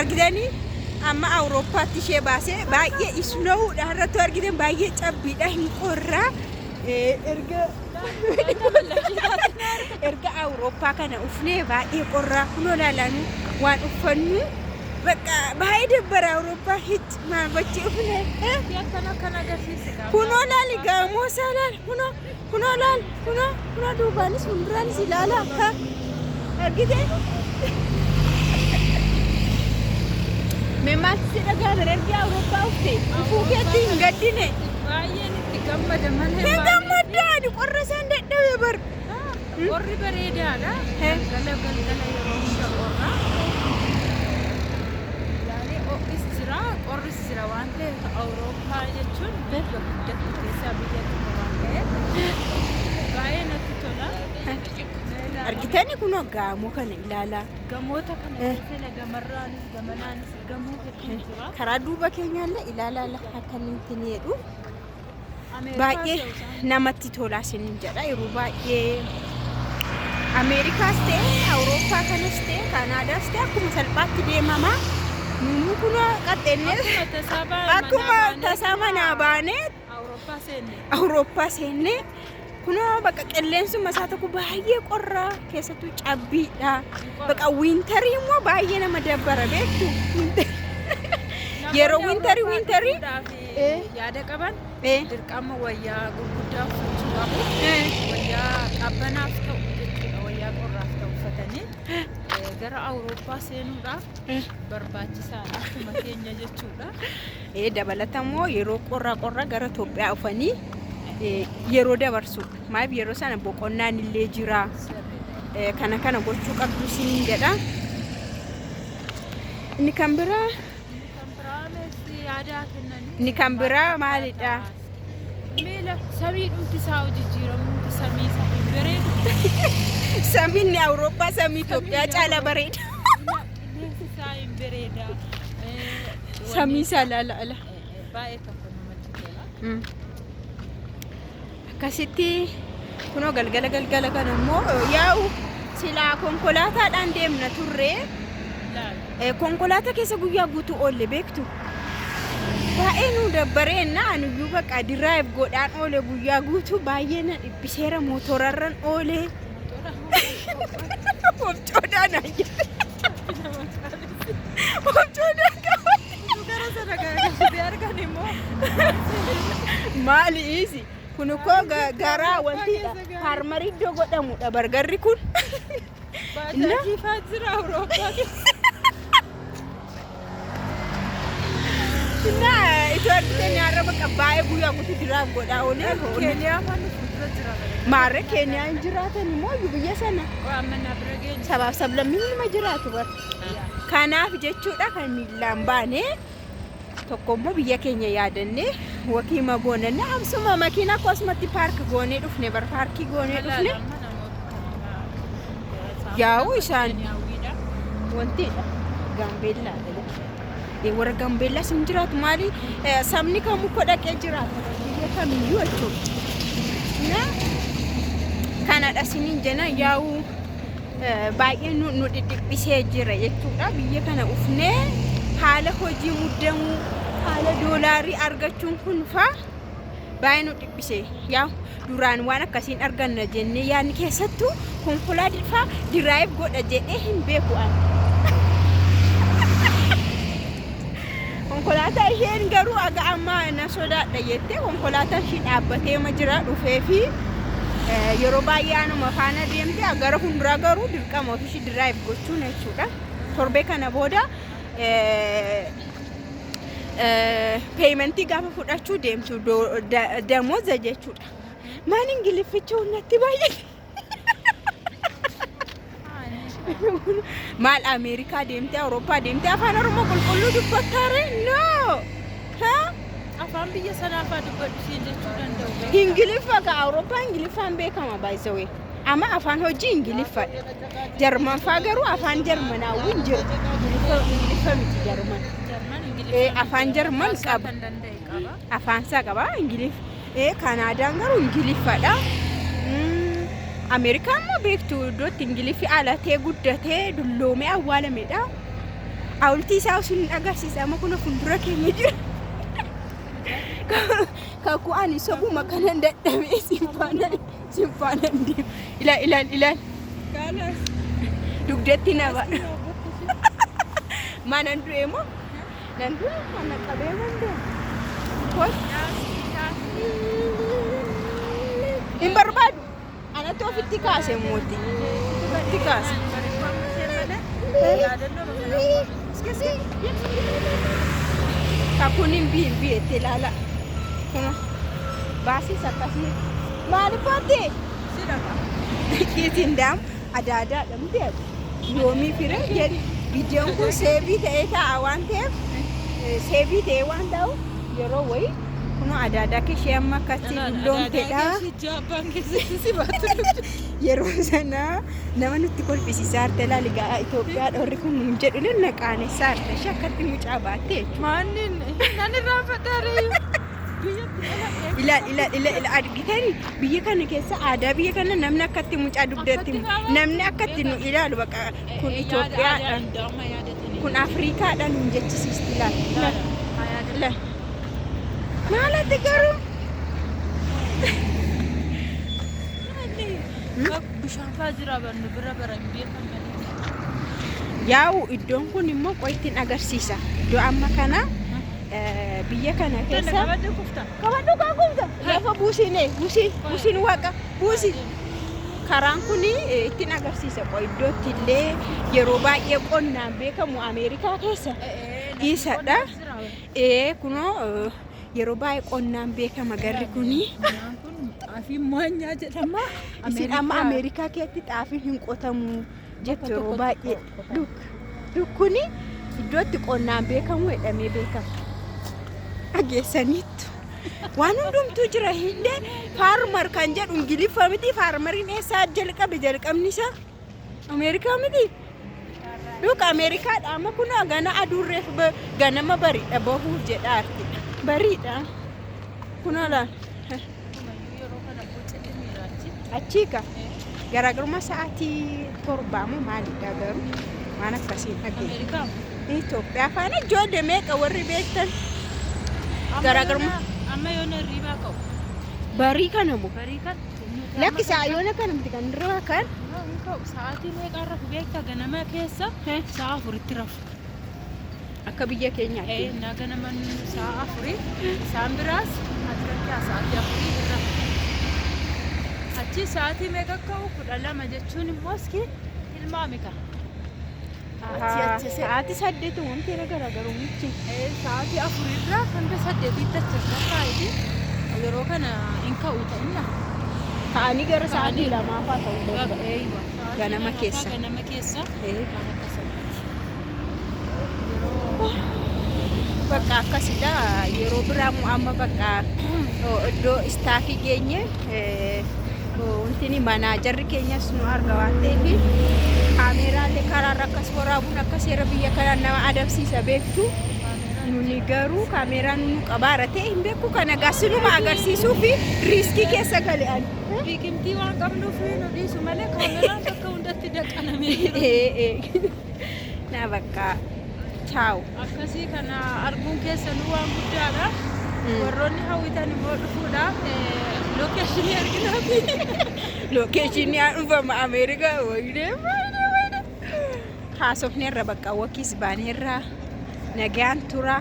Argitanii amma Awurooppaatti ishee baasee baay'ee isnoowudha irratti argitan baay'ee cabbiidha hin qorraa. Erga erga Awurooppaa kana ufnee baay'ee qorraa kunoo laalanu waan uffannu bakka baay'ee dabbara Awurooppaa hic maal gochi ufne. Akkana akkana agarsiise qaba. Kunoo laali gamoo isaa laali kunoo kunoo laali kunoo kunoo duubaanis fuulduraanis ilaala ha argite. Mee maaltu si dhaga'ame ergi Awurooppaa ufte ufuu keetti hin gaddine. Baay'een itti gammada malee. Hin gammadda ani qorra isaan dadhabe bar. Qorri bareedaadha. He. Galgala galgala yeroo hunda qorra. Yaani ho'is jira qorris jira waan ta'eef Awurooppaa jechuun biyya guddattu keessaa biyya tokko waan ta'eef baay'ee natti tola. Argitanii kunoo gamoo kana ilaalaa. Gamoota kana keessa gamarraanis gamanaanis gamoo hedduun jira. Karaa duuba keenyaallee ilaalaa lafa akkamitti ni jedhu. Ameerikaa Baay'ee ta'u isaan. Namatti tolaa isiniin jedha yeroo baay'ee Ameerikaas ta'e Awurooppaa kanas ta'e Kaanaadaas ta'e akkuma salphaatti deemama. Nunuu kunoo qaxxeennee Akkuma tasaa manaa akkuma baanee tasaa manaa baanee Awurooppaa seenne. Awurooppaa seennee kunoo bakka qilleensuma isaa tokko baay'ee qorraa keessattuu cabbiidha. Bakka winterii immoo baay'ee nama dabbara beektu. Yeroo Namoonni winterii Awurooppaa winterii dhufuudhaaf yaada qaban dirqama wayyaa gurguddaa uffachuu qabu. Wayyaa qabbanaaf ta'u jechuudha. Wayyaa qorraaf ta'u uffatanii gara Awurooppaa seenuudhaaf barbaachisaadha. Akkuma keenya jechuudha. Dabalata immoo yeroo qorra qorra gara Itoophiyaa dhufanii yeroo dabarsu. Maaliif yeroo sana boqonnaan illee jira. Kana kana gochuu qabdu isiniin jedha. Inni kan biraa Inni kan biraa meessi yaada kennanii. Inni kan biraa maalidha? Miila samii dhumti isaa jijjiiramumti samii isaa hin bareedu. Samiin Awurooppaa samii Itoophiyaa caala bareeda. Qilleensi isaa hin bareeda. Samii isaa laala ala. Baay'ee tokko namatti tola. Akkasitti kunoo galgala galgala kana immoo yaa'u silaa konkolaataadhaan deemna turre. Laala. Konkolaataa keessa guyyaa guutuu oolle beektu. Baay'ee nu dabbareenna anuyyuu bakka drive godhaan oole guyyaa guutuu baay'ee na dhiphiseera mootorarran oole. Wofcoodhaan ayyaana. Wofcoodhaan Gara sana garagalchitee argan immoo. Maali isi? Kun koo garaa wantiidha. Farmerii iddoo godhamudha bargarri kun. Baajaajii fa'aa jira Awurooppaa keessa. Innaa itoo argitee nyaarra bakka baay'ee guyyaa guutuu drive godhaa oolee. Keeniyaa fa'aa nu fuuldura jira. Maarree Keeniyaa hin jiraatan immoo iyyuu biyya sana. Amma bira geenye. Sabaaf sablammiin nima jiraatu bara. Kanaaf jechuudha kan miillaan baane tokko immoo biyya keenya yaadannee wakiima goonanne amsuma makiina akkasumatti park goonee dhufne bar paarkii goonee dhufne Yaa'u isaan. Wantiidha Gaambeellaadha. Warra Gaambeellaas hin jiraatu maali sabni kamuu koo dhaqee jiraata biyya kamiyyuu jechuudha. Na kanadha isiniin jenna yaa'u baay'ee nu dhidhiphisee jira jechuudha. Biyya kana ufnee haala hojii muddamuu haala doolaarii argachuun kun faa baay'ee nu dhiphise. Yaa'u duraan waan akkasiin arganna jennee yaadni keessattuu konkolaataa faa drive godha jedhee hin beeku ani. Konkolaataa isheen garuu aga ammaa na sodaadha jettee konkolaataan ishii dhaabbatee ma jira dhufee fi yeroo baay'ee anuma faana deemte gara fuulduraa garuu dirqama ofiishii drive gochuun jechuudha. Torbee kana booda paymentii gaafa fudhachuu deemtu damoza jechuudha. Maan ingilifficha natti baay'ee maal Ameerikaa deemtee Awurooppaa deemtee afaan Oromoo qulqulluu dubbattaare? No! Ha? Afaan biyya sanaa fa'aa dubbadhu siin jechuu danda'u. Ingiliffa ka Awurooppaa Ingiliffaan beekama by the way. Amma afaan hojii Ingiliffadha. Jarman faa garuu afaan Jarmanaawwi hin jiru. Ingiliffa Ingiliffa miti Jarman. Jarman Afaan Jarman qaba. Kan danda'e qaba. Afaan isaa qaba Ingiliff. Kanaadaan garuu Ingiliffadha. Ameerikaan immoo beektu iddoo itti Ingiliffi alatee guddatee dulloomee awwaalamedha. Hawultii isaa sun agarsiisa. Amma kun fuuldura keenya jira. Kakuu ani sobuma kanan dadhabee sin faana deema. Ilaal, ilaal, ilaal. Dugdatti na baadha. Maa nan du'e moo? Nan du'e, mana qabee man du'e. Kos. Hin barbaadu. Anatti ofitti kaase mootii. Ofitti kaase. Yaadannoo bakka. Kakuun hin bihin biyetti ilaala. Kuna baasiis akkasii. Maaliif booddee? Kiitiin daam adaadaadha miti ati. Yoomii fire jedhi. Viidiyoon kun save ta'ee taa'a waan ta'eef, save ta'ee waan ta'u yeroo wayii kunoo adaadaa kee amma akkatti dulloomtedha. Jaappaan keessatti si baatu. Yeroo sana nama nutti kolfisiisaa harta. Ilaali gaa, Itoophiyaadha warri kun nuun jedhu na qaanessaa harta ishee akkatti mucaa baatte jechuudha. Maannin nan irraanfadhaare biyyatti dhaladhee. Ilaal, ilaal, ilaal, ilaal, argitanii biyya kana keessa aadaa biyya kana namni akkatti mucaa dugdatti namni akkatti nu ilaalu bakka kun Itoophiyaadha, kun Afrikaadha nuun jechisiisti. Ilaal, ilaal, ilaal, maalati garuu? Bishaan faa jira bannu bira bara hin beekan malee. Yaa'u iddoon kun immoo qoyittiin agarsiisa. Iddoo amma kana biyya kana keessa. Qabadhu kufta. Qabadhu kaa kufta. Lafa buusine, buusin, buusin, waaqa buusin. Karaan kun ittiin agarsiisa. Qoy iddootti illee yeroo baay'ee qonnaan beekamu Ameerikaa keessa. Isadha. Ee, kunoo yeroo baay'ee qonnaan beekama garri kuni. Midhaan kun xaafii moonyaa jedhama. Isin amma Ameerikaa keessatti xaafiin hin qotamu jettu yeroo baay'ee. Duk duk kuni iddoo itti qonnaan beekamu jedhamee beekama. Dhageessaniittu. Waan hundumtuu jira hindee farmer kan jedhu Ingiliffa miti. Farmeriin eessaa jalqabe? Jalqabni isaa Ameerikaa miti. Duk Ameerikaadha. Amma kun gana aduurreef ganama bariidha bahuuf jedha artidha. Bariidha. Kunoo laal. Yeroo kana boca miiraachi. Achiika. Garaagarummaa sa'aatii 7 moo maalidha garuu, waan akkasii dhageenya. Ameerikaa. Itoophiyaa faana ijoollee meeqa warri beektan? Garaagarummaa. Amma yoona hirribaa ka'u. Barii kana moo? Barii kan. Lakki, sa'a yoona kana miti kan irraa kan. Ka'u sa'aatii meeqaan rafu beektaa? Ganama keessa sa'a 4tti rafu. Akka biyya keenyaatti. Naa ganama sa'a 4 isaan biraas halkan sa'aatii 4 hin rafu. Achi sa'aatii meeqa ka'u? 12 jechuun immoo iski tilmaami ka. Achi achi Sa'aatii 8 wanti irra garaagarummichi. Sa'aatii 4rraa hanga 8tti achi as taa'eeti yeroo kana hin ka'u ta'inna. Ka'anii gara sa'aatii 2faa ta'uu danda'a. Eeywa. Ganama keessa. Ganama keessa. Waan akkasitti. Bakka akkasidha. Yeroo biraa immoo amma bakka iddoo staffii geenye, wanti managerri keenyas nu arga waan ta'eef, kaameeraalee karaarra akkas waraabuun akka seera biyya kanaa nama adabsiisa beektu. Nuni garuu kaameeraan nu qabaara ta'e hin beeku, kana gasinuma agarsiisuu fi risk keessa gale ani. Beekamtii waan qabnuuf nu dhiisu malee kaameraan bakka hundatti daqqanamee jira. Na bakka chaawu. Akkasii kana arguun keessanuu waan guddaadha. Warroonni hawwitan immoo dhufuudhaaf locationii arginaaf. Locationii haa dhufama Ameerikaa. Wayinee, wayinee, wayinee. Haasofneerra, bakka wakiis baaneerra, nagaan tura.